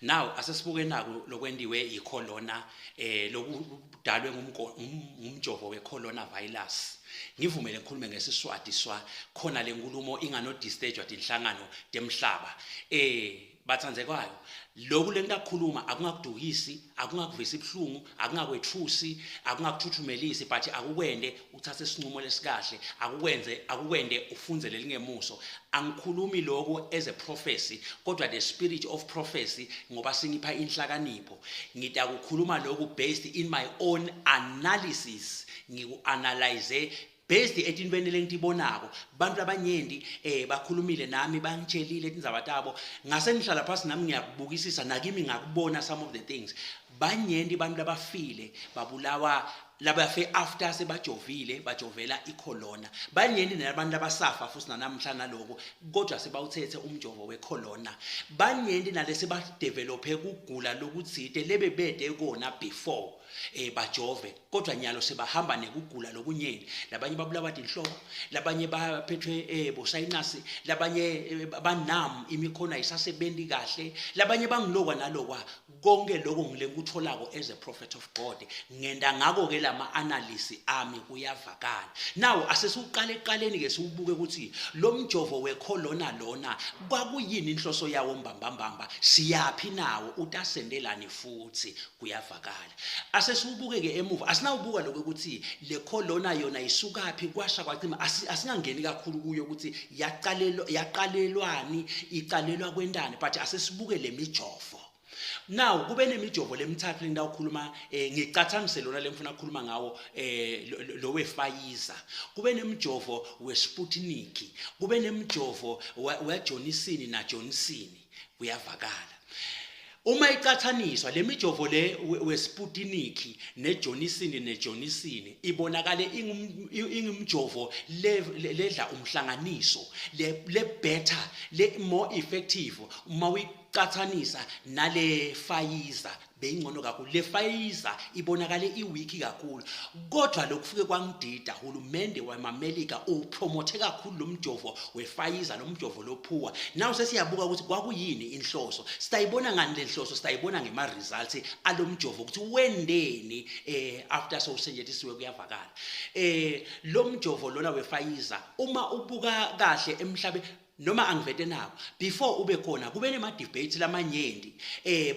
Now asesibuke naku lokwentiwe yicorona, lokudalwe ngumjovo wecorona virus. Ngivumele ngikhulume ngesiSwati swa khona lenkulumo inganodisturjwa tinhlangano temhlaba. Batsandzekayo, lokhu lengitakukhuluma akungakudukisi, akungakuvisi ibuhlungu, akungakwetfusi, akungakuthuthumelisi, but akukwende uthathe isinqumo lesikahle, akukwende ufunze lelingemuso. Angikhulumi lokhu as a prophecy, kodwa the spirit of prophecy ngoba singipha inhlakanipho. Ngitakukhuluma lokhu based in my own analysis, ngiku-analyze based etintweni lengitibonako. Bantu labanyenti bakhulumile nami, bangitshelile tindzaba tabo, ngase ngihlala phasi nami ngiyakubukisisa, nakimi ngakubona some of the things. Banyenti bantu labafile babulawa, labafe after sebajovile, bajovela icorona. Banyenti nabantu labasafa futhi nanamhla naloko, kodwa sebawuthethe umjovo wecorona. Banyenti nalese badevelophe kugula lokutsite lebebede kona before bajove, kodwa nyalo sebahamba nekugula lokunyenti. Labanye babulawa tinhloko, labanye baphethwe bosayinasi, labanye banam imikhono ayisasebenzi kahle, labanye bangilokwa nalokwa. Konke lokho ngilekutholako as a prophet of God, ngenda ngako ke lama analysis ami, kuyavakala. Now asesiqale eqaleni ke siubuke ukuthi lo mjovo wecorona lona kwakuyini inhloso yawo mbambambamba, siyapi nawo, utasendelani futhi, kuyavakala. Asesiubuke ke emuva, asinawubuka lokho ukuthi le corona yona isukaphi, kwasha kwacima. Asingangeni kakhulu kuyo ukuthi yaqalelwa, yaqalelwani, iqalelwa kwentani, but asesibuke lemijovo. Now kube nemijovo lemithathu lengitawukhuluma, ngicathanise lona lemfuna ukukhuluma ngawo, lo wePfizer, kube nemijovo weSputnik, kube nemijovo weJohnson na Johnson, kuyavakala. Uma icathaniswa lemijovo le weSputnik neJohnson neJohnson, ibonakale ingumjovo ledla umhlanganiso, le better, le more effective uma uyicathanisa nale Pfizer. Beyingcono kakhulu le Pfizer, ibonakale iweak kakhulu. Kodwa lokufike kwangidida, hulumende wamaMelika upromote kakhulu lo mjovo wePfizer, lo mjovo lophuwa. Now sesiyabuka ukuthi kwakuyini inhloso. Sitayibona ngani le nhloso? Sitayibona ngema results alomjovo ukuthi wendeni after sowusetshenzisiwe, kuyavakala. Lo mjovo lona wePfizer, uma ubuka kahle emhlabeni, noma angivete nako, before ube khona kube nema debates lamanyenti,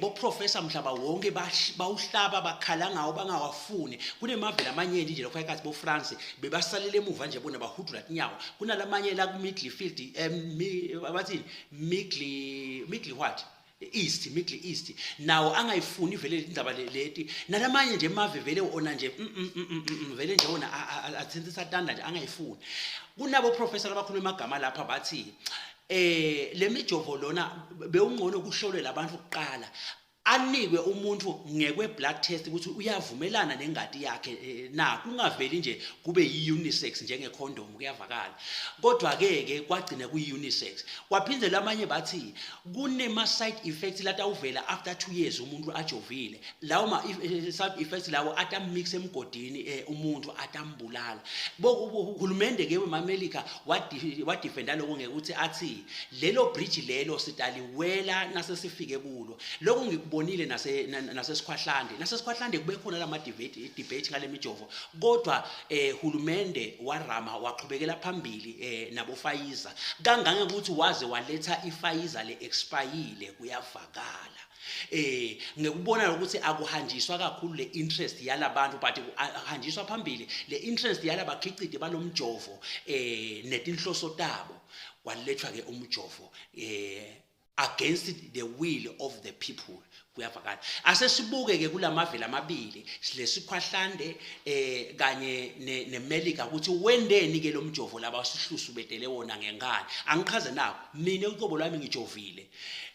bo professor mhlaba wonke bawuhlaba bakhala ngawo, bangawafuni. Kunemave lamanyenti nje lokho ekathi bo France bebasalele emuva nje, bona bahudula tinyawo. Kunalamanye la ku Middle Field, bathini, Middle what, East, Middle East, nawo angayifuni vele indaba leti. Nalamanye nje emave vele ona nje vele nje wona athintisa tanda nje, angayifuni. Kunabo professor abakhuluma amagama lapha, bathi lemijovo lona bewungcono kuhlolwe labantu kuqala, anikwe umuntu ngekwe blood test ukuthi uyavumelana nengati yakhe na, kungaveli nje kube yi-unisex njenge condom, kuyavakala. Kodwa ke ke kwagcina kuyi-unisex. Kwaphinde lamanye bathi kunema side effects latawuvela after 2 years umuntu ajovile. Lawo ma side effects lawo atamix emgodini umuntu, atambulala. Hulumende ke wemaMelika wadefenda lokho ngekuthi athi lelo bridge lelo sitaliwela nasesifike kulo. Lokho ngikubonile nase nasesikhwahlande, nasesikhwahlande kube khona lama debate ngale mijovo, kodwa hulumende warama waqhubekela phambili nabo Pfizer, kangangekuthi waze waletha iPfizer le expire, kuyavakala. Ngekubona ukuthi akuhanjiswa kakhulu le interest yalabantu, but ahanjiswa phambili le interest yalabakhicidi balomjovo netinhloso tabo, kwalethwa ke umjovo against the will of the people, kuyavakala. Asesibuke ke kulamaveli amabili, lesikhwahlande kanye neMelika, ukuthi wendeni ke lo mjovo laba sihlusu bedele wona ngenkani. Angichaze nako, mina uqobo lwami ngijovile,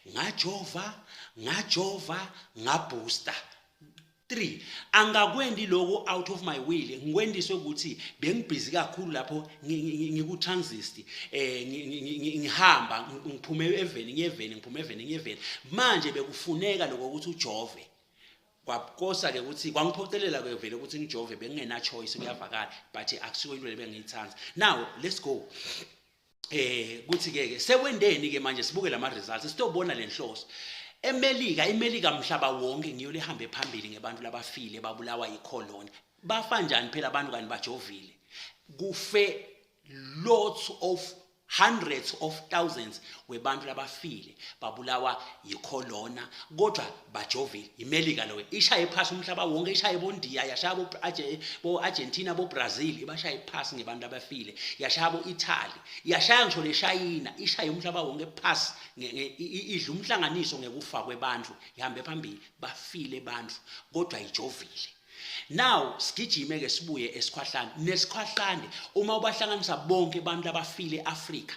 ngajova, ngajova, ngabooster 3. Angakwendi lokho out of my will, ngikwendiswe ukuthi bengibhizi kakhulu lapho ngiku transit, ngihamba ngiphume eveni ngiyeveni, ngiphume eveni ngiyeveni. Manje bekufuneka lokho ukuthi ujove, kwakosa ke ukuthi kwangiphocelela ke vele ukuthi ngijove, bengingena choice, kuyavakala, but akusiyo into lebengiyithanda. Now let's go kuthi ke ke sekwendeni ke manje, sibuke lama results, sitobona lenhloso. EMelika, iMelika mhlaba wonke ngiyo lehambe phambili ngebantu labafile babulawa yicorona. Bafa njani phela abantu kanti bajovile? Kufe lots of hundreds of thousands webantu labafile babulawa yicorona, kodwa bajovile. IMelika loyo ishaye phasi umhlaba wonke, ishaye boNdiya, yashaya bo-Argentina, bo-Brazil, ibashaye phasi ngebantu abafile, yashaya bo-Italy, yashaya ngisho leShayina, ishaye umhlaba wonke phasi, idla umhlanganiso ngekufa kwebantu, ihambe phambili, bafile bantu kodwa ijovile. Now sigijime ke sibuye esikhwahlane nesikhwahlane. Uma ubahlanganisa bonke abantu abafile eAfrika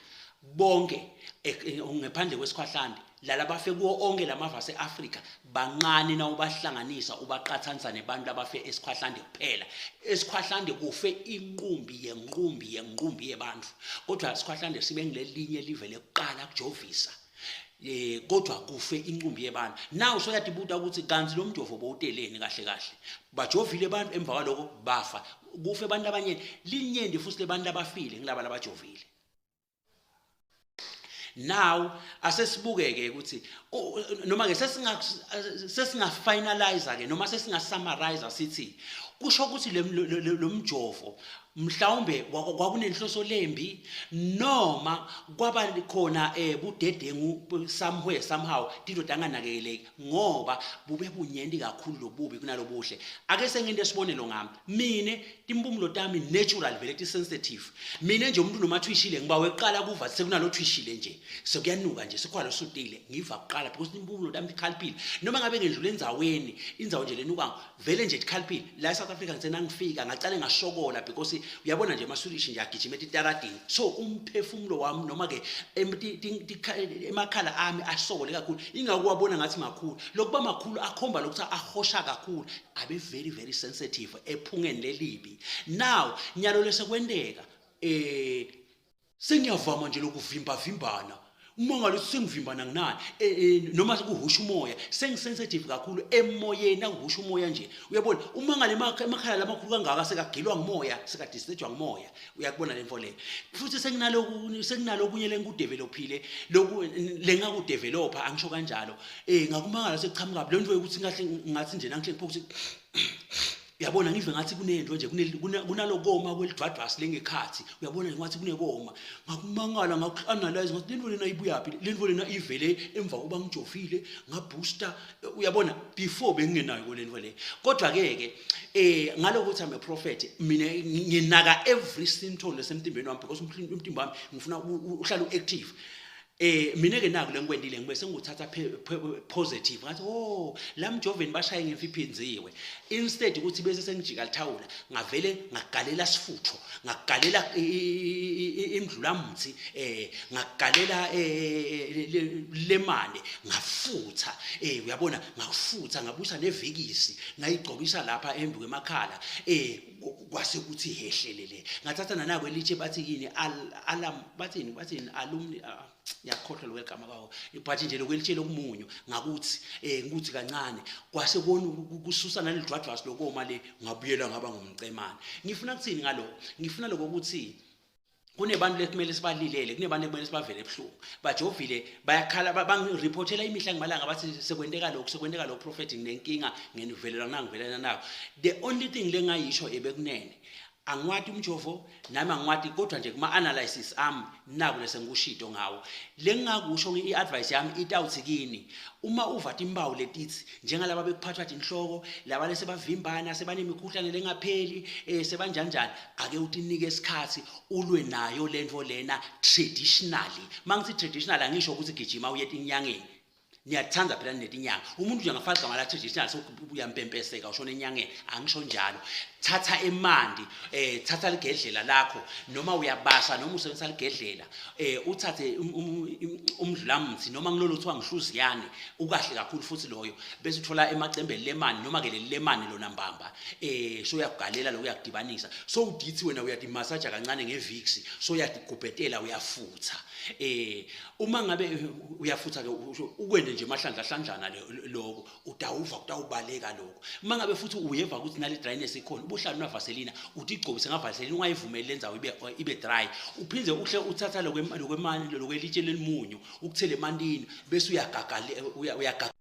bonke ngephandle kwesikhwahlane, lala bafe kuwo onke lamava ase-Afrika bancane na ubahlanganisa ubaqathanisa nebantu abafe esikhwahlande kuphela. Esikhwahlande kufe inqumbi yenqumbi yenqumbi yebantu, kodwa sikhwahlande sibe ngilelinye live lekuqala kujovisa, kodwa kufe inqumbi yebantu. Now soyatibuta ukuthi kanti lo mjovo bowuteleni kahle kahle? Bajovile abantu, emva kwaloko bafa, kufe abantu abanye linyenti futhi lebantu abafile ngilaba labajovile. Now asesibukeke ukuthi noma ke sesinga finalize ke noma sesinga summarize sithi kusho ukuthi lo mjovo mhlawumbe kwakunenhloso lembi noma kwaba khona budedengu somewhere somehow, tinto tanganakekeleki ngoba bube bunyenti kakhulu lobubi kunalobuhle. Ake senginte esibonelo ngami mine, timpumulo tami natural vele ti-sensitive. Mina nje umuntu noma thwishile ngiba weqala kuva sekunalo thwishile nje, sekuyanuka nje, sekhwalo sutile, ngiva kuqala because timpumulo tami tikhaliphile. Noma ngabe ngedlula endzaweni, indzawo nje lenuka vele nje tikhaliphile. La e-South Africa ngithe nangifika ngacale ngashokola because uyabona nje amaswilishi nje agijima etitaradini, so umphefumulo wami noma ke emakhala ami asokole kakhulu, ingakuwabona ngathi makhulu. Lokuba makhulu akhomba lokuthi ahosha kakhulu, abe very very sensitive ephungeni lelibi. Now nyalo lesekwenteka sengiyavama nje lokuvimba vimbana, uma ngalothi sengivimbana nginani noma kuhusha umoya, sengisensitive kakhulu emoyeni. Akuhusha umoya nje, uyabona, uma ngale emakhala lamakhulu kangaka sekagilwa ngumoya, sekadisturbwa ngumoya, uyakubona le mfo le. Futhi senginaloku sekunalokunye lengikudevelophile, loku lengakudevelopa, angisho kanjalo, ngakumangala sekuchamuka le nto yokuthi ngahle ngathi nje nangihle ukuthi uyabona ngive ngathi kunento nje kunalokoma kwelidwadwasi lengekhathi, uyabona nje ngathi kunekoma. Ngakumangala, ngaku-analyze, ngathi lento lena ibuyaphi? Lento lena ivele emva kokuba ngijovile ngabooster, uyabona, before bengingenayo le nto le. Kodwa ke ke ngalokuthi I'm a prophet, mina nginaka every symptom lesemtimbeni wami because umtimba wami ngifuna uhlale uactive. Mina ke naku lengikwendile, ngibe senguthatha positive, ngathi oh, la mjoveni bashaye ngemfiphinziwe. Instead ukuthi bese sengijika lithawula, ngavele ngagalela sifutho, ngagalela imdlulamthi, ngagalela lemane, ngafutha, uyabona, ngafutha, ngabusa nevikisi, ngayigcobisa lapha embi kwemakhala, kwase kuthi hehlelele. Ngathatha nanako elitshe, bathi yini, alam, bathini alumni, ngiyakhohlwa lokho igama kwawo, but nje lokwelitshe lokumunyu, ngakuthi ngikuthi kancane, kwase kona kususa nalidwadvasi lokoma le, ngabuyela ngaba ngumcemane. Ngifuna kuthini ngaloko? Ngifuna lokho ukuthi kunebantu lekumele sibalilele, kunebantu ekumele sibavele ebuhlungu. Bajovile, bayakhala, bangiripotela imihla ngemalanga, bathi sekwenteka lokhu, sekwenteka lokhu, prophet, nginenkinga, ngenivelelwa nangivelana nayo. The only thing lengayisho ebekunene, angiwati umjovo nami angiwati, kodwa nje kuma-analysis ami naku lesengikushito ngawo. Lengingakusho, i-advice yami itawuthi kini, uma uva timpawu letithi njengalaba bekuphathwa tinhloko, laba lesebavimbana, sebanemikhuhlane lengapheli, sebanjanjani, ake utinike isikhathi ulwe nayo lento lena traditionally. Mangithi traditional, angisho ukuthi gijima uye etinyangeni. Niyathanda phela netinyanga, umuntu nje angafaka igama la traditional uyampempeseka ushona enyangeni. Angisho njalo. Thatha emanti, thatha ligedlela lakho, noma uyabasa noma usebenzisa ligedlela, uthathe umdlulamthi noma ngilolo kuthiwa ngihluziyane, ukahle kakhulu futhi loyo, bese uthola emacembeni lemani noma ke leli lemani lona mbamba, so uyakugalela lokho, uyakudibanisa, so udithi wena uyadimasaja kancane ngeVicks, so uyadigubhetela, uyafutha. Uma ngabe uyafutha ke ukwende. nje emahlandla hlandlana lokho utawuva kutawubaleka lokho. Uma ngabe futhi uyeva ukuthi nale dryness ikhona, ubuhlala unavaselina, utigcobise ngavaselina, ungayivumeli le ndzawo ibe dry. Uphinde uhle uthatha lokwemani lokwelitshe lelimunyu, ukuthele emantini, bese uyagaga uyagaga.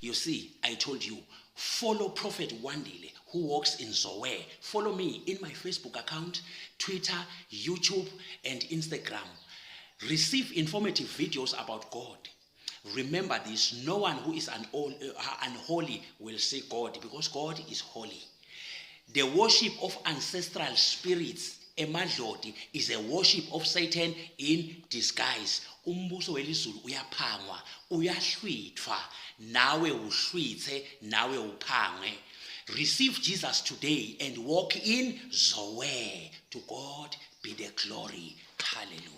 You see, I told you, follow Prophet Wandile, who walks in Zoe. Follow me in my Facebook account, Twitter, YouTube, and Instagram. Receive informative videos about God. Remember this, no one who is unholy will see God, because God is holy. The worship of ancestral spirits, emadloti, is a worship of Satan in disguise. Umbuso welizulu uyaphangwa, uyahlwithwa, nawe uhlwithe, nawe uphange. Receive Jesus today and walk in Zoe. To God be the glory. Hallelujah.